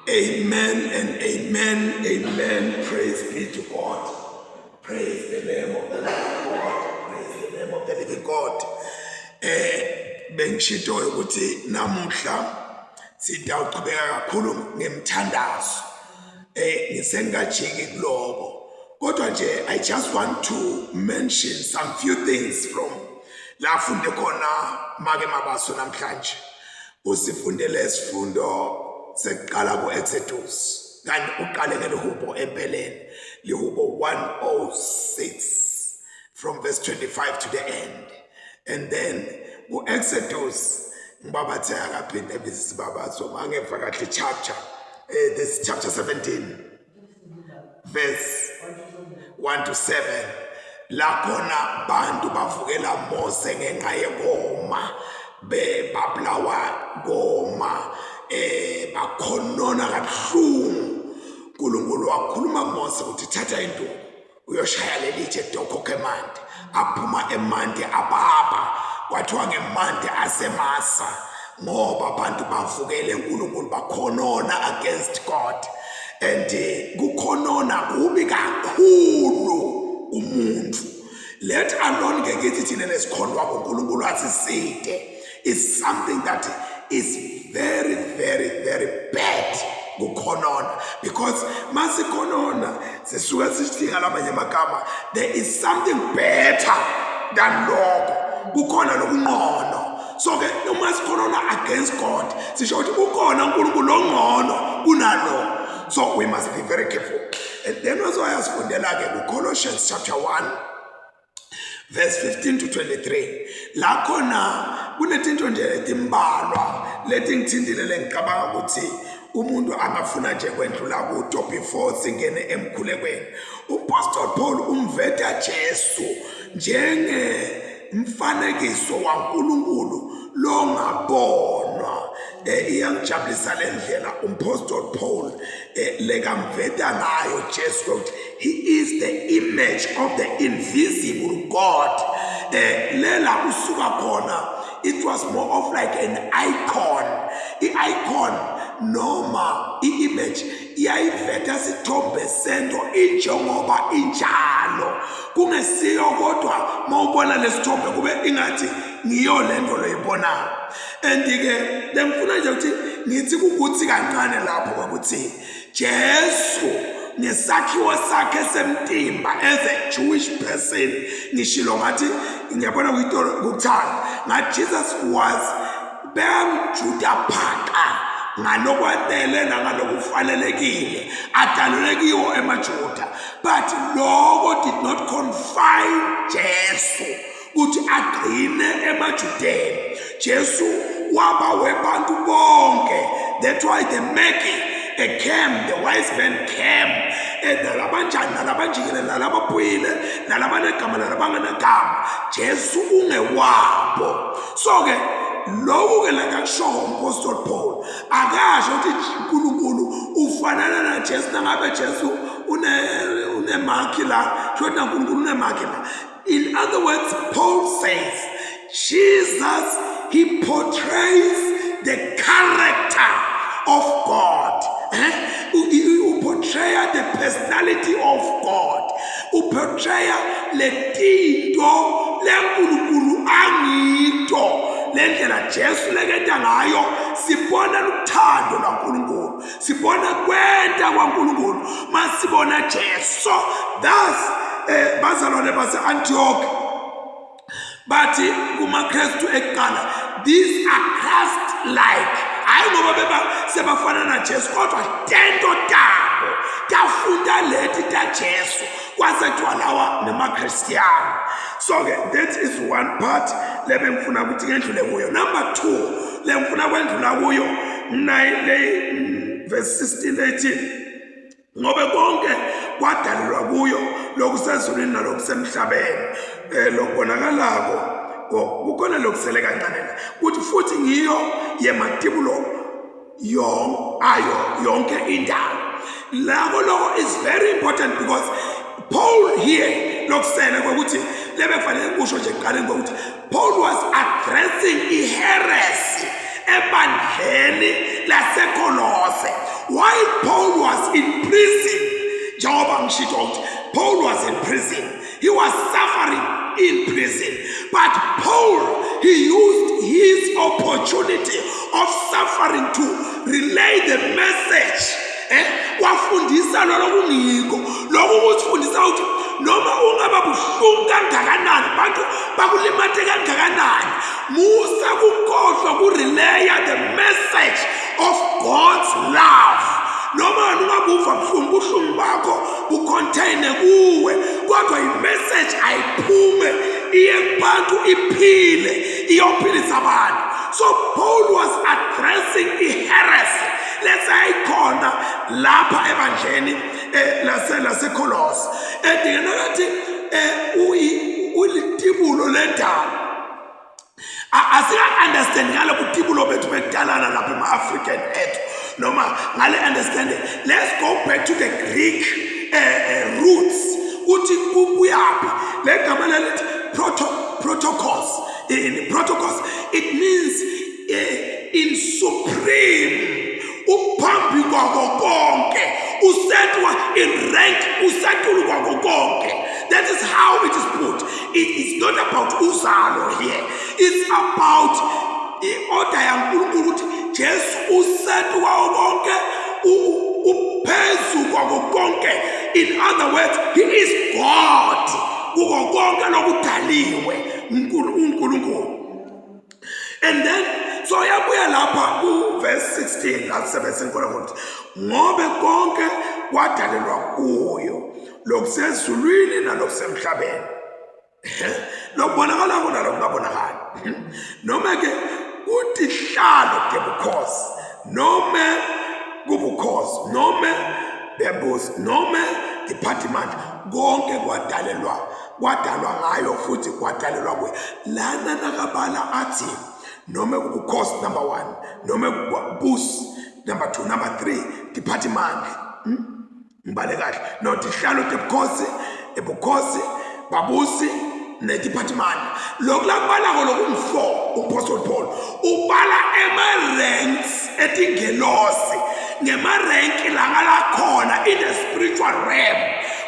Amen and amen, amen. Praise be to God. Praise the name of the living God. Praise the name of the living God. Eh bengishito ukuthi namuhla sitawuqhubeka kakhulu ngemthandazo. Eh ngisengajiki kuloko. Kodwa nje I just want to mention some few things from la funde khona make mabaso namhlanje. Usifundele isifundo sekuqala ku-Exodus kanti uqale ngelihubo empeleni lihubo 106 from verse 25 to the end and then ku-Exodus ngibabathe akaphinde abize isibabazo angeva kahle chapter eh, this chapter 17 verse 1 to 7 la khona bantu bavukela Mose ngenxa yekoma bebabulawa koma eh bakhonona kabuhlungu uNkulunkulu wakhuluma kuMose ukuthi thatha induku uyoshaya leli tshe dokhokha emanti aphuma emanti ababa kwathiwa ngemanti asemasa ngoba abantu bavukele uNkulunkulu bakhonona against God and eh, kukhonona kubi kakhulu umuntu let alone ke kithi thina lesikhonwa kuNkulunkulu asiside is something that is very very very bad kukhonona because masikhonona sisuke sithi ngalamanye amagama there is something better than lokho kukhona lokunqono so ke uma sikhonona against God sisho ukuthi ukhona uNkulunkulu ongcono kunalo so we must be very careful and then wazoyasifundela ke kuColossians chapter 1 verse 15 to 23 la khona kunetinto nje letimbalwa letingithintile lengicabanga ukuthi umuntu angafuna nje kwendlula kuto before singene emkhulekweni umpostoli Paul umveta Jesu njenge mfanekiso waNkulunkulu longabonwa eh, iyangijabulisa le ndlela umpostoli Paul eh, lekamveta ngayo Jesu ukuthi he is the image of the invisible God eh, lela kusuka khona it was more of like an icon i-icon noma i-image iyayiveta sithombe sento injengoba injalo kungesiyo kodwa mawubona lesithombe kube ingathi ngiyo lento loyibonayo and ke lengifuna nje ukuthi ngithi kukuthi kancane lapho ukuthi Jesu ngesakhiwo sakhe semtimba as a Jewish person ngishilo ngathi ngiyabona kuyitolo kukuthanda ngathi Jesus was benguJuda phaqa ngalokwanele nangalokufanelekile adalulwe kiwo emaJuda but lokho did not confine Jesu ukuthi agcine emaJudeni Jesu waba webantu bonke that's why the Magi they came the wise men came eh, nalabanjani nalabanjikile nalabaphuyile nalabanegama nalabangenagama Jesu ungewabo so ke lokhu ke lakakushoyo umpostoli Paul akasho ukuthi uNkulunkulu ufanana naJesu nangabe Jesu une unemakhi la kusho ukuthi naNkulunkulu unemakhi la in other words Paul says Jesus he portrays the character of God eh? uportraya the personality of God uportraya letinto leNkulunkulu angito lendlela Jesu lekenta ngayo sibona luthando lwaNkulunkulu sibona kwenta kwaNkulunkulu masibona Jesu thus eh bazalwane base Antioch bathi kumaKristu ekuqala these are Christ like hayi ngoba beba sebafana naJesu kodwa tento tabo tafunda leti taJesu kwase kuthiwa lawa nemaKristiano so ke that is one part lebengifuna ukuthi ngendlule kuyo number 2 lengifuna kwendlula kuyo 9 le verse 16 18 ngoba konke kwadalelwa kuyo lokusezulwini nalokusemhlabeni eh lokubonakalako kukhona lokusele kancane la kuthi futhi ngiyo yematibulo yon ayo yonke indawo lako loko is very important because Paul here lokusele kokuthi lebekufanele kusho nje ekuqaleni kokuthi Paul was addressing iheresy ebandleni laseKolose. Why in prison, njengoba ngishito ukuthi Paul was in prison, he was suffering in prison, but Paul, he used his opportunity of suffering to relay the message. Wafundisa lolo kungiko lokhu kusifundisa ukuthi noma ungaba buhlungu kangakanani, bantu bakulimate kangakanani, musa kukhohlwa kurelaya the message of God's love. Noma wena ungabuva buhlungu, buhlungu bakho bucontaine kuwe, kodwa i-message ayiphume iye kubantu, iphile, iyophilisa abantu. So Paul was addressing i-heresy lesayikhona lapha ebandleni laseKolose. Edingena kathi ulitibulo lendalo. Asika-understand ngale butibulo bethu bekudalana lapha ema-African ethu, noma ngale understanding. Let's go back to the Greek roots, kuthi kubuyaphi le gama lelithi protokos. In protokos, it means in supreme, uphambi kwako konke, usetwa in rank, usetulu kwako konke. That is how it is put. It is not about uzalo here, it's about i-order yaNkulunkulu, ukuthi Jesu usetu kwawo konke, uphezu kwako konke. In other words, he is God kuko konke lokudaliwe uNkulunkulu. And then so yabuya lapha ku verse 16 la 17 khona ukuthi ngobe konke kwadalelwa kuyo, lokusezulwini nalokusemhlabeni, lokubonakala kona lokungabonakali, noma ke kutihlalo tebukhosi, nome kubukhosi, nome bembusi, nome tiphathimandla, konke kwadalelwa, kwadalwa ngayo futhi kwadalelwa kuyo. Lana nakabala athi nome kubukhosi, number 1, nome kubusi, number 2, number 3, tiphathimandla. Ngibale kahle? No, tihlalo tebukhosi, ebukhosi, babusi netiphathimandla. Lokhu lakubalako lokungu-4, umpostoli Paul ubala ema-ranks etingelosi, ngemarenki langalakhona in the spiritual realm,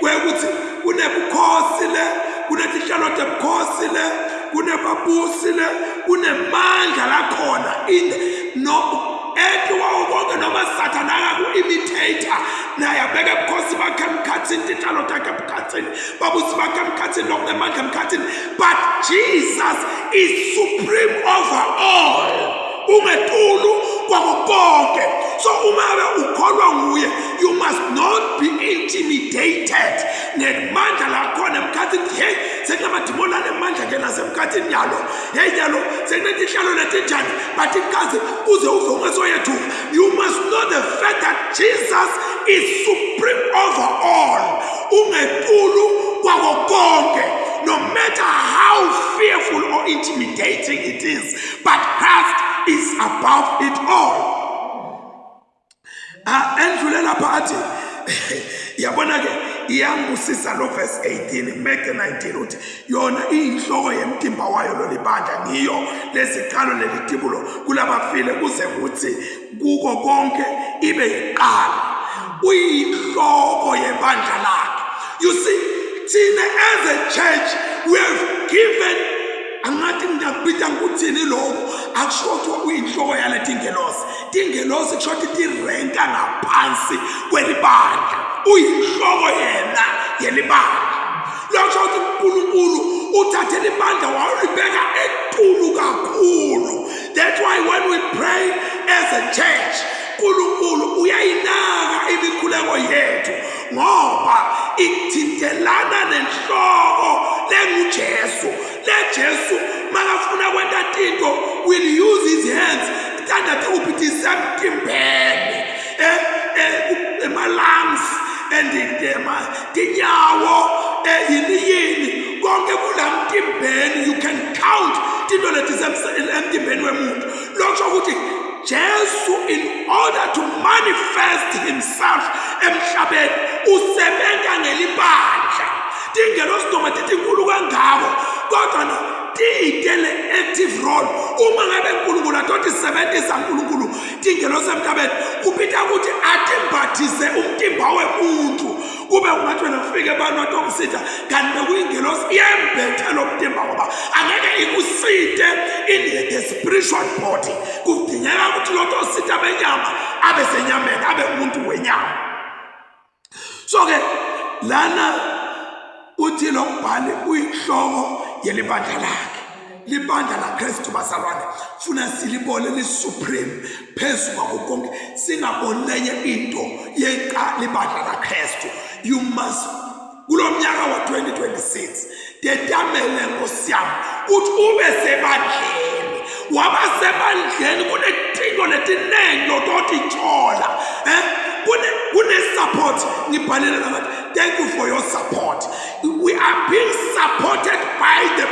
kwekuthi kunebukhosi le, kunetihlalo tebukhosi le, kunebabusi le, kunemandla lakhona in the, no ethi wawo konke. Noma Sathane akaku-imitator naye abeke ebukhosi bakhe emkhathini, tihlalo takhe emkhathini, babusi bakhe emkhathini, lokunemandla emkhathini, but Jesus is supreme over all, ungetulu kwako konke. So uma ngabe ukholwa nguye, you must not be intimidated ngemandla lakhona emkhathini. Hey, sekunamadimoni anemandla ke nasemkhathini nyalo. Hey, nyalo sekunetihlalo letinjani, but ikaze uze uve ungesoyethuka. You must know the fact that Jesus is supreme over all, ungetulu kwako konke, no matter how fearful or intimidating it is, but Christ is above it all. Ah, endlule lapha athi, yabona ke, iyangibusisa lo verse 18 meke 19, uthi yona iyinhloko yemtimba wayo lolibandla, ngiyo lesiqalo lelitibulo kulabafile, kuze kuthi kuko konke ibe yiqala. Uyinhloko yebandla lakhe. You see, thina as a church we have given, angathi ngiyakubita ngikuthini lokho, akusho ukuthi uyinhloko yale tingelosi. Tingelosi kusho ukuthi tirenka ngaphansi kwelibandla, uyinhloko yena yelibandla. Lokho ukuthi uNkulunkulu uthathe libandla wawulibeka etulu kakhulu. That's why when we pray as a church, uNkulunkulu uyayinaka imikhuleko yethu, ngoba ithintelana nenhloko lenguJesu. Le Jesu makafuna kwenta tinto will use his hands, tandla tikuphi? Tisemtimbeni, ema-lungs and tinyawo, yini yini, konke kula mtimbeni. You can count tinto leti emtimbeni wemuntu. Lokho ukuthi Jesu, in order to manifest himself emhlabeni, usebenza ngelibandla. Tingelosi noma titinkulu kangako, kodwa no tiyite le active role. Uma ngabe uNkulunkulu atothi sebenzisa uNkulunkulu tingelosi emhlabeni, kupita ukuthi atimbathise umtimba. umtimba wemuntu kube ungathi wena kufike abantu atokusitha kanti bekuyingelosi iyembethe lo mtimba ngoba angeke ikusite in the spiritual body. Kudingeka ukuthi lo tositha benyama abe senyameni, abe umuntu wenyama. So ke lana uthi lo mbhali uyinhloko yelibandla lakhe, libandla laKristu. Bazalwane, funa silibone li-supreme phezu kwako konke, singaboni lenye into yeqa libandla laKristu. You must, kulo mnyaka wa-2026, tetamele nkosi yami ukuthi ube sebandleni. Waba sebandleni, kunetinto letiningi lototithola, kune-support. Ngibhalele ngathi, thank you for your support. We are being supported by the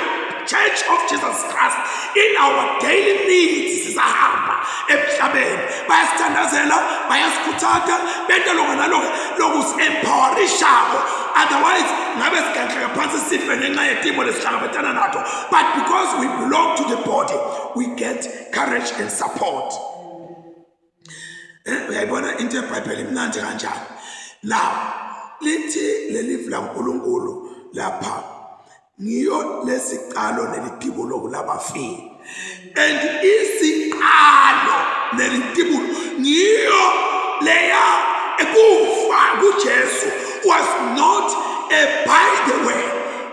Church of Jesus Christ in our daily needs. Sisahamba emhlabeni, bayasithandazela, bayasikhuthatha, bento lokho nalokho lokusi-empowerishako. Otherwise ngabe siganhleka phansi sife ngenxa yetimo lesihlangabetana nato, but because we belong to the body, we get courage and support. Uyayibona into yeBhayibheli imnandi kanjani? Now lithi lelivi laNkulunkulu lapha, ngiyo lesiqalo nelitibulo kulabafile, and isiqalo nelitibulo ngiyo leya ekufa kuJesu was not a by the way.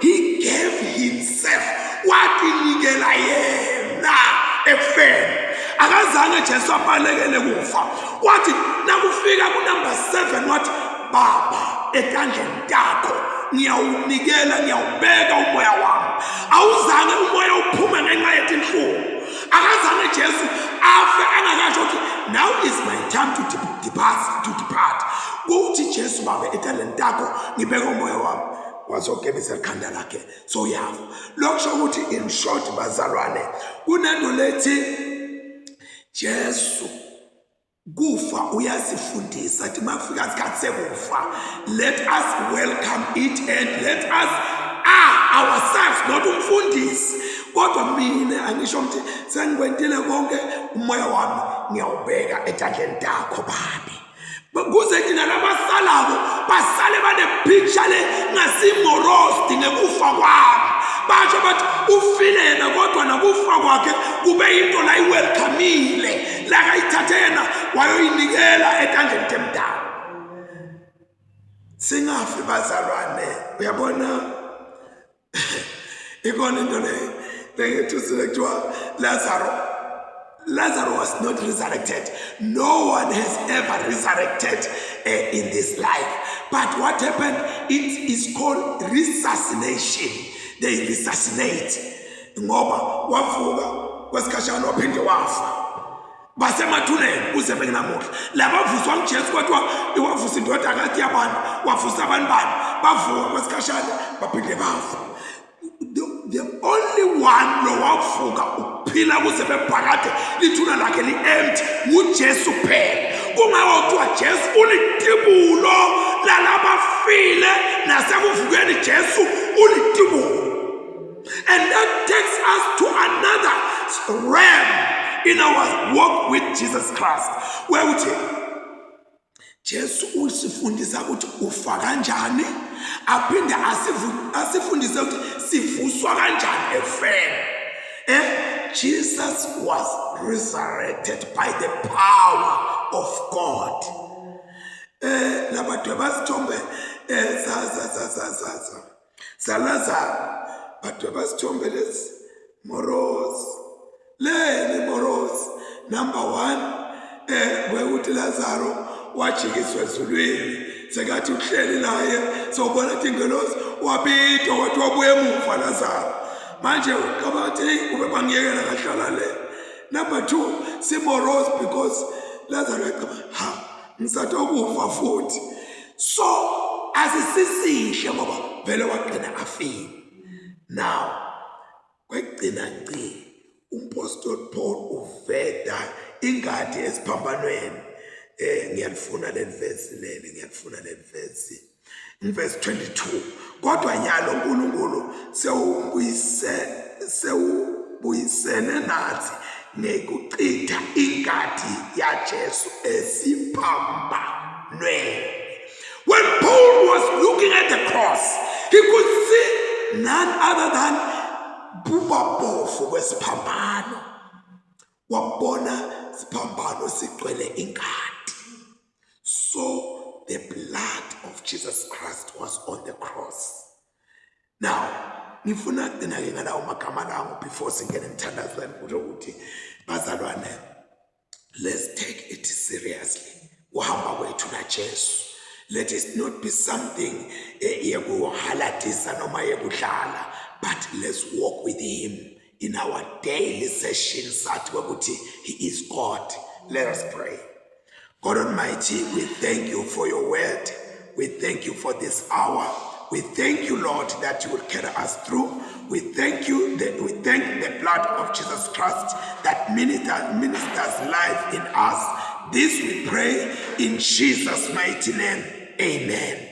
He gave himself, watinikela yena ekufeni. Akazange Jesu abalekele kufa. Wathi nakufika kunumber 7 wathi, "Baba, etandleni takho ngiyawunikela, ngiyawubeka umoya wami." Awuzange umoya uphume ngenxa yetinhlungu. Akazange Jesu afe angakasho ukuthi now is my time to depart, to depart. Kuthi Jesu, "Baba, etandleni takho ngibeka umoya wami," wazogebisa ikhanda lakhe, so uyafa. Lokusho ukuthi, in short bazalwane, kunento lethi Jesu kufa uyasifundisa ukuthi mafika isikhathi sekufa, let us welcome it and let us ourselves, not umfundisi kodwa mina angisho ukuthi sengikwentile konke, umoya wami ngiyawubeka etandleni takho, babi, kuze thina labasalako basale banepicture le ngasimorosti ngekufa kwami, basho bathi ufile yena, kodwa nakufa kwakhe kube into la iwelcomile, lakayithathe yena wayoyinikela etandleni temdala. Singafi bazalwane. Uyabona, ikhona into le lengethusile, kuthiwa Lazarus was not resurrected. No one has ever resurrected in this life. But what happened, it is called resuscitation. They resuscitate ngoba wavuka kwesikhashana waphinde wafa. Basemathuneni kuze bekunamuhla labavuswa nguJesu. Kwathiwa iwavusa indodakazi yabantu, wavusa abantu bani, bavuka kwesikhashana baphinde bafa. The only one lowavuka uphila kuze bephakade, lithuna lakhe li-empty, nguJesu kuphela. Kungako kuthiwa Jesu ulitibulo lalabafile, nasekuvukeni Jesu ulitibulo. And that takes us to another realm in our walk with Jesus Christ, where uthi Jesu usifundisa ukuthi ufa kanjani, aphinde asifundise ukuthi sivuswa kanjani efeni. Jesus was resurrected by the power of God. Labadweba sithombe sa sa sa sa sa sa saLazaro, badweba sithombe lesi moros leni moros. Number 1, bekuthi Lazaro wajikiswa ezulwini, sekathi uhleli naye, sowubona ukuthi ingelosi wabidwa, wathi wabuya emuva Lazaro. Manje ucabanga ukuthi hey, kube bangiyekela kahlala le. Number 2, simoros because Lazaro yacabanga, ha, ngisatokufa futhi. So asisisihle ngoba vele wagcina afile. Now kwegcina ngci, umpostoli Paul uveda ingadi esiphambanweni. Ngiyalifuna leli verse leli, ngiyalifuna leli verse, verse 22: "Kodwa nyalo uNkulunkulu sewubuyisene nathi ngekuchitha ingadi yaJesu esiphambanweni." When Paul was looking at the cross, he could see none other than bubabofu kwesiphambano. Wabona siphambano sigcwele ingati. So the blood of Jesus Christ was on the cross. Now, ngifuna kugcina ke ngalawo magama lawo before singene emthandazweni kusho ukuthi bazalwane let's take it seriously kuhamba kwethu naJesu. Let it not be something yekuhaladisa noma yekudlala, but let's walk with him in our daily sessions sathi ukuthi he is God. Let us pray. God Almighty, we thank you for your word. We thank you for this hour. We thank you, Lord, that you will carry us through. We thank you that we thank the blood of Jesus Christ that ministers life in us. This we pray in Jesus' mighty name. Amen.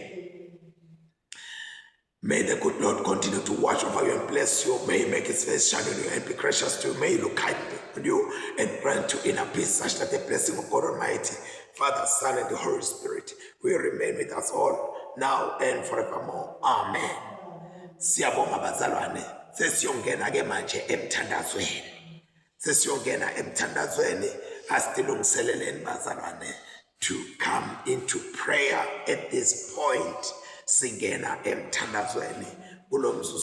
May the good Lord continue to watch over you and bless you. May he make his face shine on you and be gracious to you. May he look kindly on you and grant you inner peace, such that the blessing of God Almighty, Father, Son, and the Holy Spirit will remain with us all now and forevermore. Amen. Siyabonga bazalwane. Sesiyongena ke manje emthandazweni. Sesiyongena emthandazweni asilungiseleleni bazalwane to come into prayer at this point. Singena emthandazweni kulomzuzu.